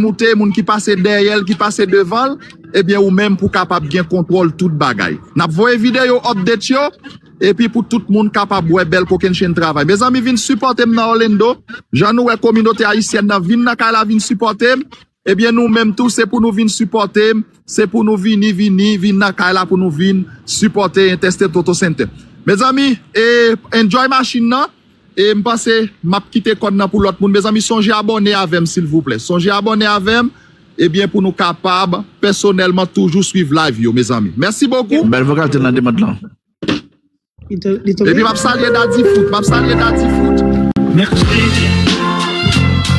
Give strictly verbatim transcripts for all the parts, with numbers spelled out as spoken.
moute, moun ki pase dèyè l, ki pase devan l, ebyen ou menm pou kapab gen kontwòl tout bagay. N ap voye videyo update yo, epi pou tout moun kapab wè bèl kokenn chenn travay. Mezanmi, vin sipòte m nan Orlando. Jan nou wè kominote ayisyèn nan vin nan kay la, vin sipòte m. Ebyen nou menm tou, se pou nou vin sipòte m, se pou nou vini, vini, vin nan kay la pou nou vin sipòte Interstate Auto Center. Mezanmi, e, enjoy machin nan. E m panse m ap kite kòd nan pou lòt moun. Mezanmi, sonje abòne avè m, silvouplè. Sonje abòne avè m, ebyen, pou nou kapab pèsonèlman toujou swiv live yo, mezanmi. Mèsi bokou. Bèl vokal te nan demande lan. Li to- li tonbe? Epi m ap salye Daddy Foot, m ap salye Daddy Foot. Merci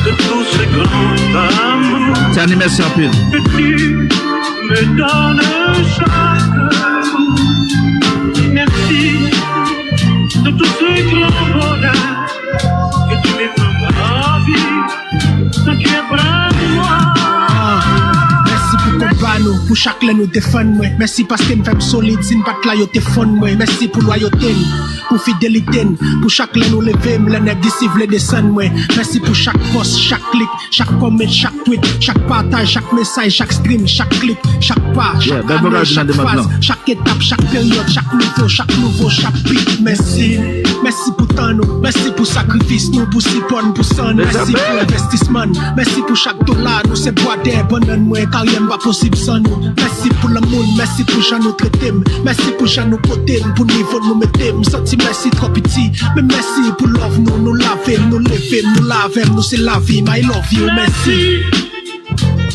de tous ces grands amours Tiani, mèsi anpil. Que tu me donnes chaque jour. Merci de tous ces grands bonheurs que tu mets dans ma vie. T'inquiète pas de moi. Ah, mèsi pou konba nou, pou chak lè nou defann mwen. Mèsi paske n fè m solid, si n pa t la yo te fonn mwen. Mèsi pou lwayote n, pou fidelite n, pou chak lè nou leve m, lè nèg isi vle desann mwen. Mèsi pou chak pòs, chak klik, chak comment, chak tweet, chak pataj, chak mesaj, chak stream, chak klik, chak pa, chak alè, chak faz, chak etap, chak peryòd, chak nivo, chak nouvo chapit. Mèsi, mèsi pou tan nou, mèsi pou sakrifis nou, pou sipò n, pou san n, mèsi pou envestisman n, mèsi pou chak dola nou, se bwa dèyè bannann mwen, karyè m pa posib san nou. Mèsi pou lanmou n, mèsi pou jan nou trete m, mèsi pou jan nou pote m, pou nivo nou mete m, m santi mèsi twò piti, men mèsi pou love nou, nou lave m, nou leve m, nou la avè m, nou se lavi m, I love you, mèsi.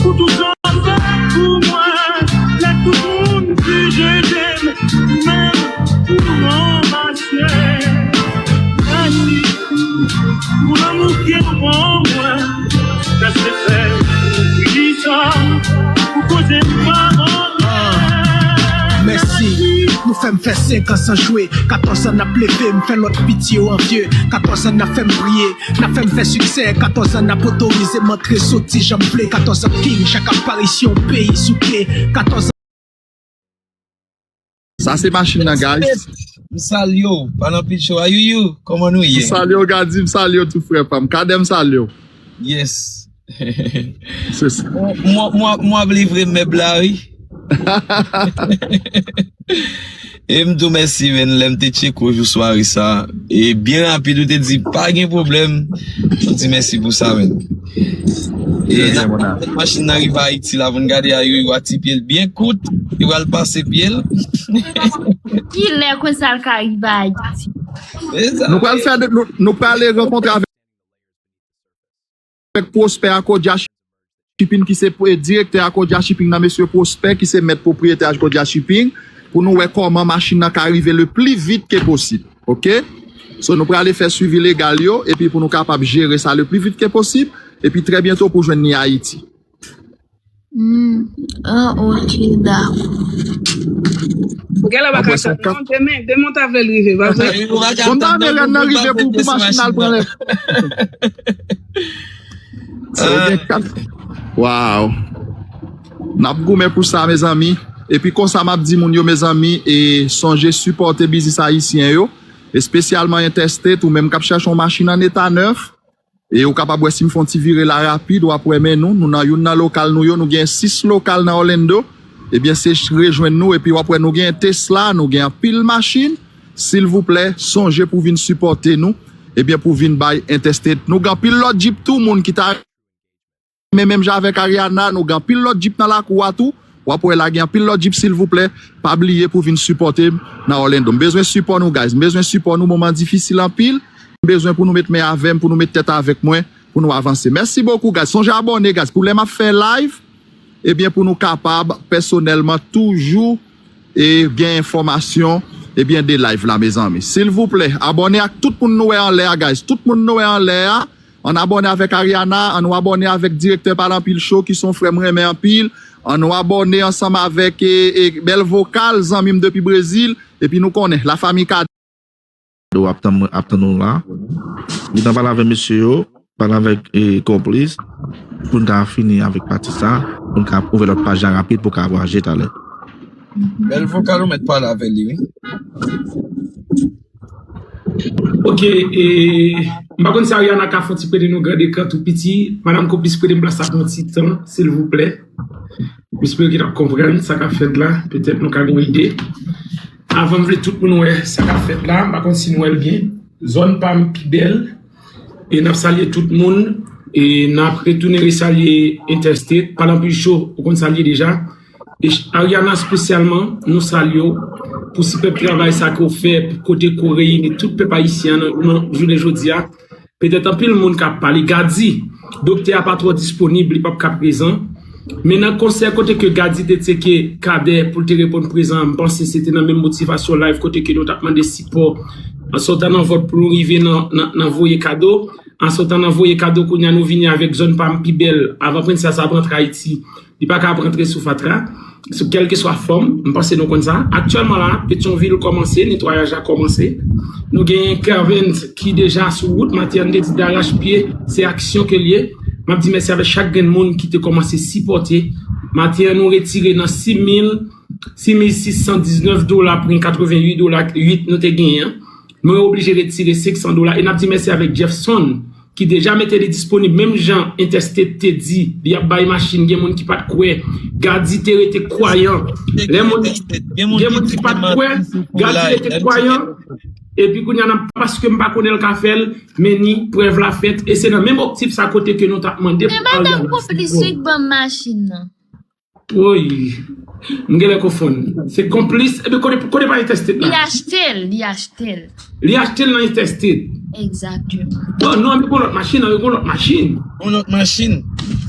Pou tout sa w fè pou mwen, lè tout moun di je t'aime, menm pou mwen mache. Mèsi pou lanmou ke w ban mwen, sa se fè pou ki sa, pou koze m pa anyen. Mèsi, nou fè m fè senk an san jwe, katòz an n ap leve, m fè lòt piti yo anvye, katòz an n ap fè m priye, n ap fè m fè siksè, katòz an n ap otorize m antre soti jan m vle, katòz an king, chak aparisyon peyi souke, katòz an. Sa se machin nan, guys. M salye w, pa nan pitch ou, ayouyu, kòman nou ye? M salye w, Gadi, m salye w tou, frè pa m. Kadè, m salye w. Yes. Se sa. Mwen, mwen, mwen, mwen ap livre mèb la, wi. E m di w mèsi, men, lè m te tcheke w jou sware sa. E byen rapid, ou te di, "Pa gen pwoblèm." M di mèsi pou sa, men. E machin nan rive Ayiti la, pou n gade a, yo, yo atipye l byen kout, yo pral pase pye l. Kilè konsa l ka rive Ayiti? Nou pral fè, nou, nou pral rankontre avèk avèk Prosper Akodia Shipping, ki se pre-, direktè Akodia Shipping nan, mesye Prosper, ki se mèt pwopriyetè Akodia Shipping, pou nou wè kòman machin nan ka rive le pli vit ke posib. Oke? So, nou prale fè swivi legal yo, epi pou nou kapab jere sa le pli vit ke posib, epi trè byento pou jwenn li Ayiti. Hmm. Ah, ok, dakò. Ou gen lè pa ka tann non, demen, demen w ta vle l rive, pa vre? Ou pa ka tann non, pou, pou l pa pote sou machin nan. Bon, m ta vle rèn nan rive pou, pou machin nan al pran lè. So, gen kat. Waw. N ap goumen pou sa, mezanmi. Epi konsa, m ap di moun yo, mezanmi, e sonje sipòte biznis ayisyen yo, espesyalman Interstate, ou menm k ap chèche yon machin an eta nèf. E ou kapab wè si m fè yon ti vire la rapid, w ap wè men nou, nou nan youn nan lokal nou yo, nou gen sis lokal nan Orlando. Ebyen, se ch-, rejwenn nou, epi w ap wè nou gen Tesla, nou gen anpil machin. Silvouplè, sonje pou vin sipòte nou, ebyen, pou vin bay Interstate. Nou gen anpil lòt Jeep tou, moun ki ta renmen menm jan avèk Ariana, nou gen anpil lòt Jeep nan lakou a tou. W ap wè la gen anpil lòt Jeep, silvouplè, pa bliye pou vin sipòte m nan Orlando. M bezwen sipò nou, guys. M bezwen sipò nou, moman difisil anpil. M bezwen pou nou met men avè m, pou nou met tèt avèk mwen, pou nou avanse. Mèsi bokou, guys. Sonje abòne, guys. Pou lè m ap fè live, ebyen, pou nou kapab pèsonèlman toujou e gen enfòmasyon, ebyen, de live la, mezanmi. Silvouplè, abòne ak tout moun nou wè anlè a, guys. Tout moun nou wè anlè a, ann abòne avèk Ariana, ann nou abòne avèk direktè Pale Anpil Show, ki se yon frè m renmen anpil. Ann nou abòne ansanm avèk, e, e, Bèl Vokal, zanmi m depi Brezil. Epi nou konnen, lafanmi Kado ap tann, ap tann nou la. Li nan pale avèk mesye yo, pale avèk, e, konplis, pou n ka fini avèk pati sa, pou n ka ouvè lòt paj la rapid pou ka vwayaje talè. Bèl Vokal, ou mèt pale avè li, wi. Ok, e, m pa konn si Ariana ka fè yon ti prete nou gran ekran tou piti. Madanm Konplis, prete m plas la pou yon ti tan, silvouplè. M espere ke n ap konprann sa k ap fèt la. Petèt nou ka gen yon ide. Avan, m vle tout moun wè sa k ap fèt la. M pa konn si nou wè l byen. Zòn pa m pi bèl. E n ap salye tout moun. E n ap retounen resalye Interstate. Palan Pi Cho, ou konn salye deja. E Ariana espesyalman, nou salye w pou sipèb travay sa ke w fè, pou kote ke w reyini tout pèp ayisyen an nan, nan jounen jodi a. Petèt anpil moun ka pale. Gadi, doktè a pa twò disponib, li p ap ka prezan. Men nan konsè kote ke Gadi te tcheke Kadè pou l te reponn prezan, m panse se te nan menm motivasyon live kote ke nou t ap mande sipò. An sotan nan vòt pou nou rive nan, nan, nan voye kado. An sotan nan voye kado kounye a nou vini avèk zòn pa m pi bèl. Avan Princess ap rantre Ayiti, li pa ka ap rantre sou fatra. Sou kèlkeswa fòm, m panse nou konn sa. Aktyèlman la, Petyonvil kòmanse, netwayaj la kòmanse. Nou gen Kervens ki deja sou wout. Maten an, nou te di darach pye, se aksyon ke l ye. M ap di mèsi avèk chak grenn moun ki te kòmanse sipòte. Maten an, nou retire nan sis mil, sis mil sis san diznèf dola pou yon katreven uit dola uit nou te genyen an. Nou oblije retire senk san dola. E n ap di mèsi avèk Jeffson, ki deja mete li disponib, menm jan Interstate te di, li ap bay machin, gen moun ki pa t kwè. Gadi te rete kwayan. Lè moun, gen moun ki pa t kwè, Gadi rete kwayan. Epi kounye a, n ap, paske m pa konnen l ka fè l, men ni prèv la fèt. E se nan menm optik sa kote ke nou t ap mande pou Ariana. Madanm Konplis, wi, k ban m machin nan. Woy. M genlè konfonn. Se Konplis. Epi kote, kote pa Interstate la? Li achte l, li achte l. Li achte l nan Interstate. Egzakteman. Oh non, men gon lòt machin, non, men gon lòt machin. Gon lòt machin.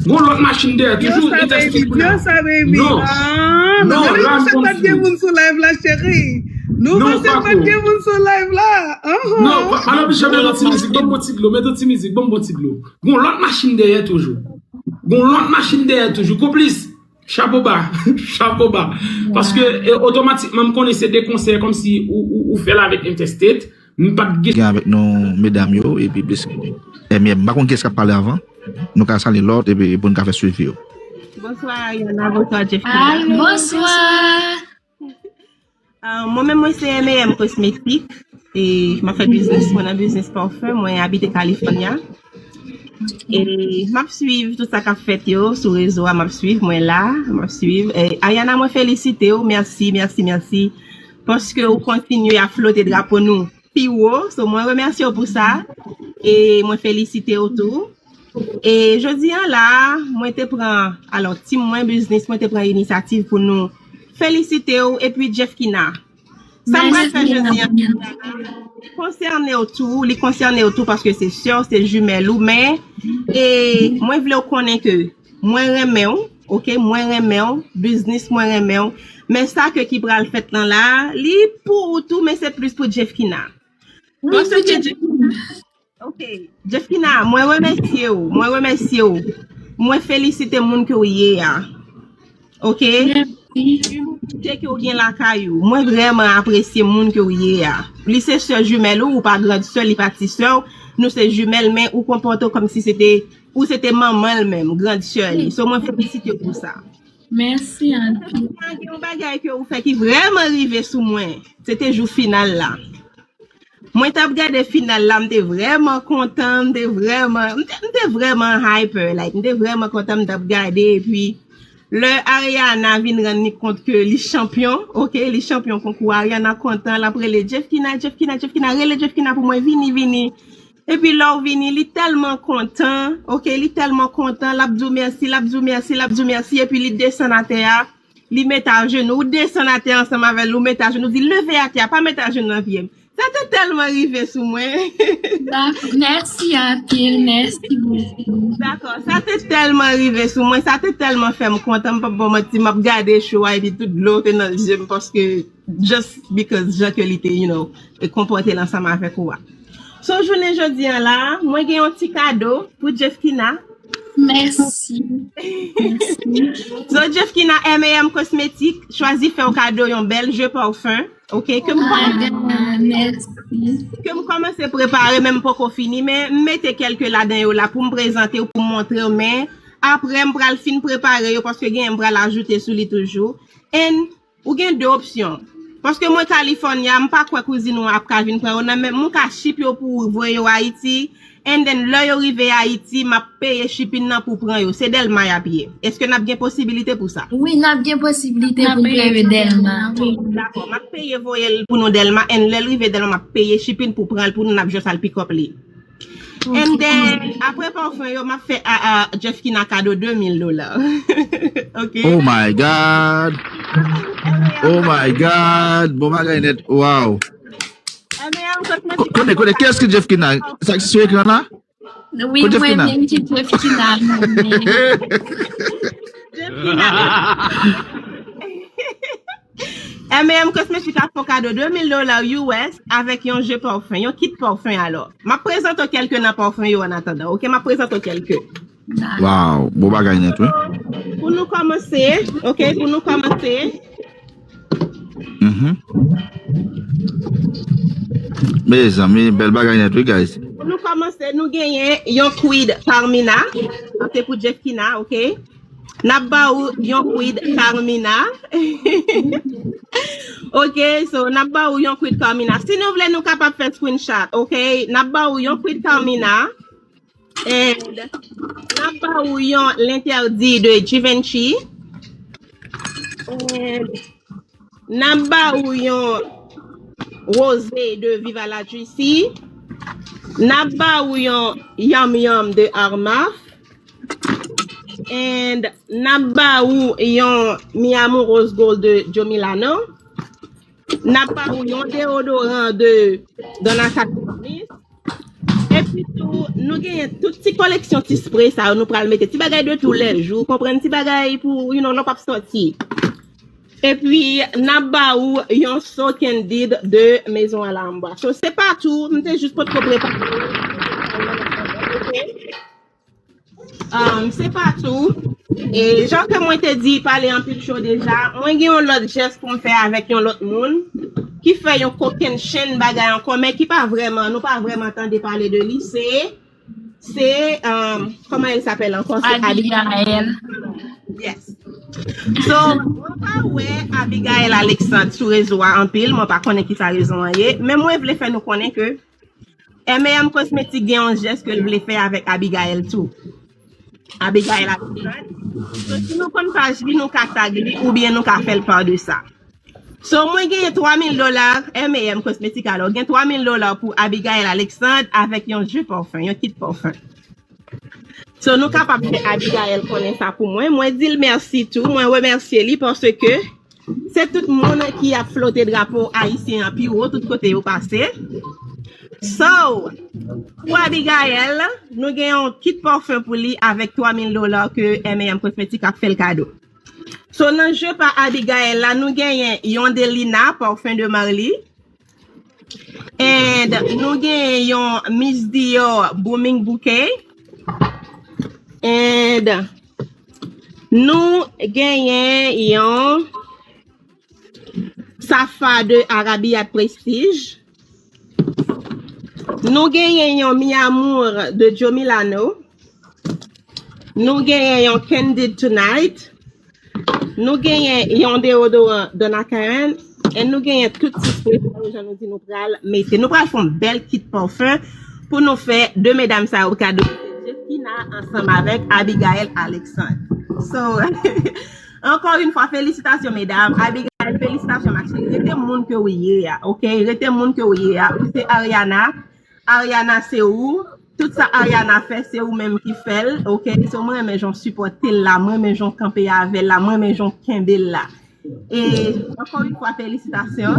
Gon lòt machin dèyè, toujou Interstate. Yo sa, baby. Non. Ah, non, la, m konn di. Nou panse pa t gen moun sou live la, cheri. Nou panse pa t gen moun sou live la. Non, pa, pa nan pichè, met yon ti mizik, ban m bon ti dlo, met yon ti mizik, ban m bon ti dlo. Gon lòt machin dèyè toujou. Gon lòt machin dèyè toujou. Konplis. Chapo ba, chapo ba. Paske, e, otomatikman, m konnen se de konsè kòmsi ou, ou, ou fè l avèk Interstate. M pa t gen. Gen avèk nou, medam yo, epi plis. E, men, m pa konn kiyès k ap pale avan. Nou ka salye lòt, epi pou n ka fè swivi yo. Bonswa, Ariana. Bonswa, Jeffrey. Bonswa. Ah, mwen menm, mwen se M A M Cosmetic. E m ap fè biznis, mwen nan biznis parfum, mwen abite California. E m ap swiv tout sa k ap fèt yo sou rezo a, m ap swiv, mwen la, m ap swiv. E, Ariana, mwen felisite w, mèsi, mèsi, mèsi. Paske ou kontinye ap flote drapo nou pi wo. So, mwen remèsye w pou sa. E mwen felisite w tou. E jodi a la, mwen te pran, alò, tim mwen, biznis mwen te pran inisyativ pou nou felisite w, epi Jeffkina. Sa m pral fè jodi a, li konsène w tou, li konsène w tou paske se sè w, se jimèl ou, men, e mwen vle w konnen ke mwen renmen w, ok, mwen renmen w, biznis mwen renmen w, men sa ke ki pral fèt lan la, li pou ou tou, men se plis pou Jeffkina. Paske Jeffkina, Ok, Jeffkina, mwen remèsye w, mwen remèsye w. Mwen felisite moun ke w ye a. Ok? Imilite ke w gen lakay ou. Mwen vrèman apresye moun ke w ye a. Li se sè jimèl ou, ou pa grand sè, li pa ti sè w. Nou se jimèl, men ou konpòte w kòmsi se te, ou se te manman l menm, grand sè li. So, mwen felisite w pou sa. Mèsi anpil. Gen yon bagay ke ou fè ki vrèman rive sou mwen. Se te jou final la. Mwen t ap gade final la, m te vrèman kontan, m te vrèman, m te, m te vrèman hyper, like, m te vrèman kontan, m t ap gade, epi lè Ariana vin rann li kont ke li chanpyon, ok, li chanpyon konkou, Ariana kontan, l ap rele Jeffkina, Jeffkina, Jeffkina, rele Jeffkina pou mwen, vini, vini. Epi lè w vini, li tèlman kontan, ok, li tèlman kontan, l ap di w mèsi, l ap di w mèsi, l ap di w mèsi, epi li desann atè a, li mete ajenou, ou desann atè ansanm avè l, ou mete ajenou, ou di, leve atè a, pa mete ajenou nan pye m. Sa te tèlman rive sou mwen. Dakò, mèsi anpil, mèsi bokou. Dakò, sa te tèlman rive sou mwen, sa te tèlman fè m kontan, m p ap ba w manti, m ap gade show a, epi tout dlo te nan zye m, paske, just because jan ke li te, you know, e konpòte l ansanm avèk ou a. So, jounen jodi a la, mwen gen yon ti kado pou Jeffkina. Mèsi. Mèsi. So, Jeffkina, M A M Cosmetic, chwazi fè w kado yon bèl je parfum, ok, ke m kòmanse, ah, mèsi, ke m kòmanse prepare, men m poko fini, men m mete kèlke ladan yo la pou m prezante w, pou m montre w, men apre m pral fin prepare yo, paske gen m pral ajoute sou li toujou. And ou gen de opsyon. Paske mwen California, m pa kwè kouzin ou an ap ka vin pran yo nan men m. Mwen ka ship yo pou ou, voye yo Ayiti. And then, lè yo rive Ayiti, m ap peye shipping nan pou pran yo. Se Dèlma y ap ye. Èske n ap gen posibilite pou sa? Wi, n ap gen posibilite pou n peye Dèlma. Dakò, m ap peye voye l pou nou Dèlma. And lè l rive Dèlma, m ap peye shipping pou pran l pou nou, n ap just al pick up li. And then, apre pafan yo, m ap fè a, a Jeffkina kado de mil dola. Ok? Oh my God! Oh my God! Bon bagay nèt. Wow! M M Cosmetics. Kote, kote, kiyès ki Jeffkina? Sa ki sou ekran la? Wi, mwen menm ki Jeffkina, mwen menm. M M Cosmetics ap fè w kado de mil dola U S avèk yon je pafan, yon kit pafan alò. M ap prezante w kèlke nan pafan yo an atandan, ok? M ap prezante w kèlke. Wow, bon bagay nèt, wi. Pou nou kòmanse, ok? Pou nou kòmanse. Mhm. Mezanmi, bèl bagay nèt, wi, guys. Pou nou kòmanse, nou genyen yon Creed Carmina. Sa se pou Jeffkina, ok? N ap ba ou yon Creed Carmina. Ok, so n ap ba ou yon Creed Carmina. Si nou vle, nou kapab fè screenshot, ok? N ap ba ou yon Creed Carmina. And n ap ba ou yon L'Interdit de Givenchy. And n ap ba ou yon Rosé de Viva la Juicy. N ap ba ou yon Yum Yum de Armaf. And n ap ba ou yon Mi Amor Rose Gold de Joe Milano. N ap ba ou yon deodoran de Donna Karan. Epi tou, nou genyen tout ti koleksyon ti spray sa yo nou pral mete. Ti bagay de tou lè jou, konprann, ti bagay pou, you know, lè w p ap sòti. Epi, n ap ba ou yon So Candid de Maison à l'Ambre. So, se pa tou, m te jis potko prepare. Ok? Um, se pa tou. E jan ke mwen te di, pale anpil cho deja, mwen gen yon lòt jès pou m fè avèk yon lòt moun ki fè yon kokenn chenn bagay ankò, men ki pa vrèman, nou pa vrèman tande pale de li, se, se, um, comment elle s'appelle encore? Se Abi- Abigail. Yes. So, mwen pa wè Abigail Alexandre sou rezo a anpil, mwen pa konnen ki sa rezon an ye, men mwen vle fè nou konnen ke M A M Cosmetics gen yon jès ke l vle fè avèk Abigail tou. Abigail Alexandre. So, si nou konn paj li, nou ka tag li, oubyen nou ka fè l pa de sa. So, mwen genyen twa mil dola, M A M Cosmetics alò, gen twa mil dola pou Abigail Alexandre avèk yon je pafan, yon kit pafan. So, nou kapab fè Abigail konnen sa pou mwen. Mwen di l mèsi tou, mwen remèsye li paske se tout moun ki ap flote drapo ayisyen an pi wo tout kote yo pase. So, pou Abigail, nou gen yon kit pafan pou li avèk twa mil dola ke M A M Cosmetics ap fè l kado. So, nan je pa Abigail la, nou genyen yon Delina, pafan de Marly. And nou genyen yon Miss Dior Booming Bouquet. And nou genyen yon Safa de Arabia Prestige. Nou genyen yon Mi Amor de Joe Milano. Nou genyen yon Candid Tonight. Nou genyen yon deodoran Donna Karan. E nou genyen tout ti spray sa yo, jan nou di nou pral mete. Nou pral fè yon bèl kit pafan pou nou fè de medam sa yo kado. Jeffkina ansanm avèk Abigail Alexandre. So, ankò yon fwa, felisitasyon, medam. Abigail, felisitasyon, ma chérie. Rete moun ke w ye a, ok? Rete moun ke w ye a. Ou se Ariana. Ariana, se ou. Tout sa Ariana fè, se ou menm ki fè l, ok? So, mwen renmen jan w sipòte l la, mwen renmen jan w kanpe avè l la, mwen renmen jan w kenbe l la. E, ankò yon fwa, felisitasyon.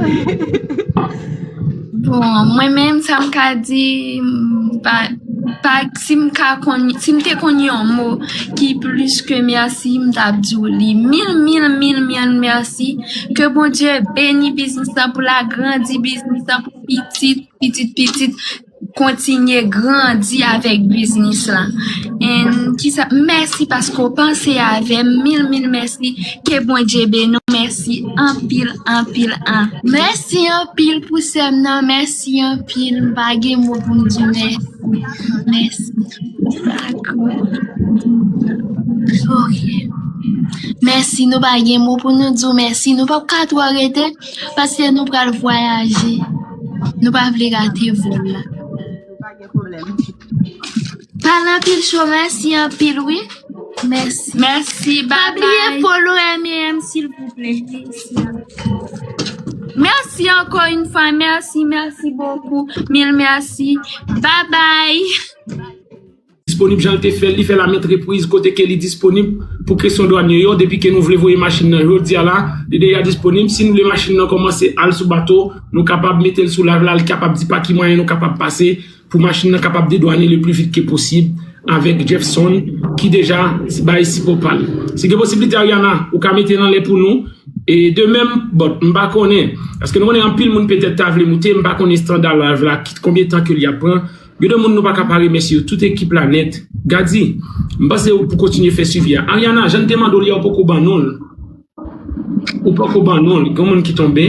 Bon, mwen menm, sa m ka di, m pa, pa, si m ka konn, si m te konn yon mo ki plis ke mèsi, m t ap di w li. Mil, mil, mil, mil mèsi. Ke Bondye beni biznis lan, pou l agrandi biznis lan, pou pitit, pitit, pitit, kontinye grandi avèk biznis lan. And kisa, mèsi paske w panse avè m, mil, mil mèsi. Ke Bondye beni w. Mèsi anpil, anpil, anpil. Mèsi anpil pou sè m nan. Mèsi anpil. M pa gen mo pou m di mèsi. Mèsi. Dakò. Ok. Mèsi, nou pa gen mo pou nou di w mèsi. Nou p ap ka twò rete, paske nou pral vwayaje. Nou pa vle rate vòl la. Pa gen pwoblèm. Pale anpil cho, mèsi anpil, wi. Mèsi. Mèsi, pa bliye follow M M, silvouplè. Mèsi. Mèsi ankò yon fwa, mèsi, mèsi bokou, mil mèsi. Bye bye. Disponib jan l te fè l, li fè l a maintes reprises, kote ke li disponib pou kesyon dwanye yo. Depi ke nou vle voye machin nan jodi a la, li deja disponib. Si nou vle machin nan kòmanse al sou bato, nou kapab mete l sou live la, li kapab di pa ki mwayen nou kapab pase pou machin nan kapab dedwane le pli vit ke posib avèk Jeffson ki deja bay sipò pa l. Si gen posiblite, Ariana, ou ka mete l anlè pou nou. E de menm, bon, m pa konnen, paske nou konnen anpil moun petèt ta vle moute, m pa konnen estanda live la, ki, konbyen tan ke li ap pran. Gen de moun nou pa ka pa remèsye yo, tout ekip la nèt. Gadi, m panse ou pou kontinye fè swivi a. Ariana, jan n te mande w li a, ou poko ban non l. Ou poko ban non l. Gen moun ki tonbe.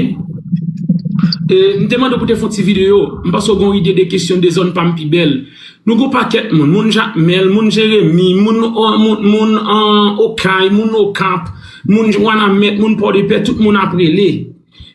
E, m te mande w pou te fè yon ti videyo. M panse w gen yon ide de kesyon de zòn pa m pi bèl. Nou gen yon pakèt moun. Moun Jakmèl, moun Jeremi, moun, moun, moun, an, Okay, moun Okap, moun Wanament, moun Pòdepè, tout moun ap rele.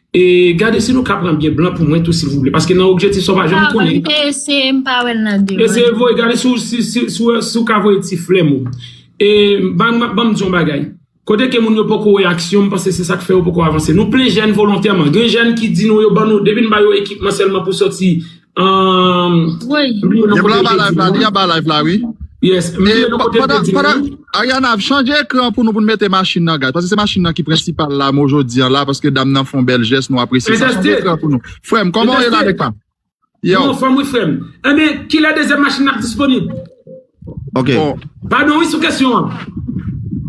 E gade si nou ka pran biyè blan pou mwen tou, silvouplè. Paske nan objektif sa w pa janm konnen. Eseye, m pa wè l nan demen. Eseye voye, gade si w, si, si, si w, si w ka voye ti flèm ou. E ban, ban m di yon bagay. Kote ke moun yo poko wè aksyon, m panse se sa k fè yo poko avanse. Nou plen jèn volontèman. Gen jèn ki di nou yo ban nou, depi n ba yo ekipman sèlman pou sòti, ann, m bliye non kote l te di nou. Li anba live la, li anba live la, wi. Yes, m bliye non kote l te di nou. Ariana, chanje ekran pou nou, pou n mete machin nan, guys. Paske se machin nan ki prensipal la, men jodi a la, paske dam nan fè yon bèl jès, nou apresye sa. Chanje ekran pou nou. Frè m, kòman w ye la, nèg pa? Yo. Non, fò m wi, frè m. Enben, kilè dezyèm machin nan ap disponib? Ok. Bon. Padon, wi, sou kesyon an.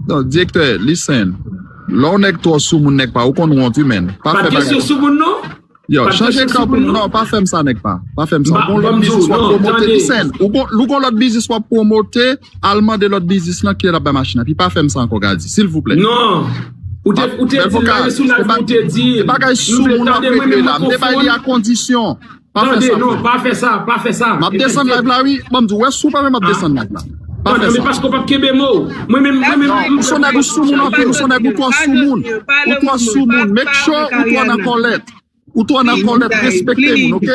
Non, direktè, listen. Lè yon nèg twò sou moun, nèg pa, ou konn wont, wi, men. Pa fè bagay. Pa t kesyon sou moun, non. Yo, chanje ekran pou nou. Non, pa fè m sa, nèg pa. Pa fè m sa. Ou gon lòt biznis w ap pwomote. Listen, ou gon, ou gon lòt biznis w ap pwomote, al mande lòt biznis lan kilè l ap bay machin nan. Epi pa fè m sa ankò, Gadi, silvouplè. Non. Ou te, ou te di la, sou live ou te di, se bagay sou moun w ap regle la. M te bay li a kondisyon. Pa fè sa, non, pa fè sa, pa fè sa. M ap desann live la, wi. Ban m di w, wè, si w pa vle, m ap desann live la. Pa fè sa. Non, men paske w p ap kenbe mo. Mwen menm, mwen menm, ou se yon nèg ou sou moun anpil, ou se yon nèg ou twò sou moun. Ou twò sou moun. Make sure ou twò nan kòlèt. Ou twò nan kòlèt, respekte moun, ok?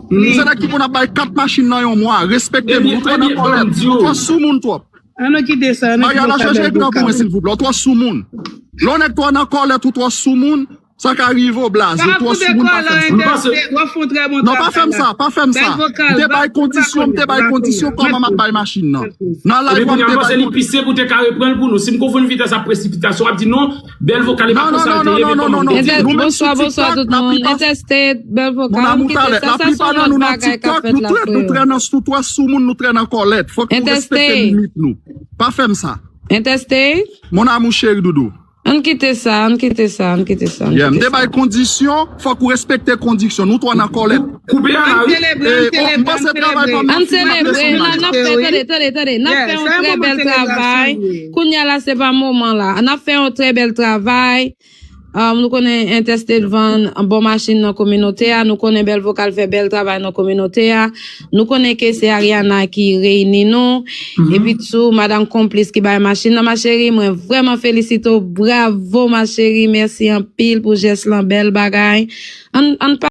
Ou se nèg ki konn ap bay kat machin nan yon mwa, respekte moun, ou twò nan kòlèt, ou twò sou moun twòp. Ann nou kite sa, ann nou kite sa. Mariana, chanje ekran pou mwen, silvouplè, ou twò sou moun. Lè yon nèg twò nan kòlèt, ou twò sou moun, sa ka rive w blaze, ou twò sou moun, pa fè m sa. Non, pa fè m sa, pa fè m sa. M te bay kondisyon, m te bay kondisyon kòman m ap bay machin nan. Nan live la, m te bay kondisyon. Li pise pou te ka reprann l pou nou. Si m konfonn vitès ak presipitasyon, w ap di non, Bèl Vokal e pa konsa l te ye, men kòman m te di. Entè-, bonswa, bonswa tout moun. Entèsted, Bèl Vokal, m kite sa, sa se yon lòt bagay k ap fèt la, frè yo. Nou trè nan sou twò sou moun, nou trè nan kòlèt. Fòk nou respekte limit nou. Pa fè m sa. Entèsted? Mon amour chéri doudou. Ann kite sa, ann kite sa, ann kite sa, ann kite sa. Yeah, m te bay kondisyon, fòk ou respekte kondisyon. Nou twò nan kòlèt. Koupe a la, wi. Ann selebre, ann selebre, ann selebre. N a, n ap fè, tande, tande, tande. N ap fè yon trè bèl travay. Kounye a la, se pa moman la. N ap fè yon trè bèl travay. Um, nou konnen Entèsted vann bon machin nan kominote a. Nou konnen Bèl Vokal fè bèl travay nan kominote a. Nou konnen ke se Ariana ki reyini nou. Epi tou, madanm konplis ki bay machin nan, ma chérie. Mwen vrèman felisite w. Bravo, ma chérie. Mèsi anpil pou jès lan. Bèl bagay. Ann, ann pa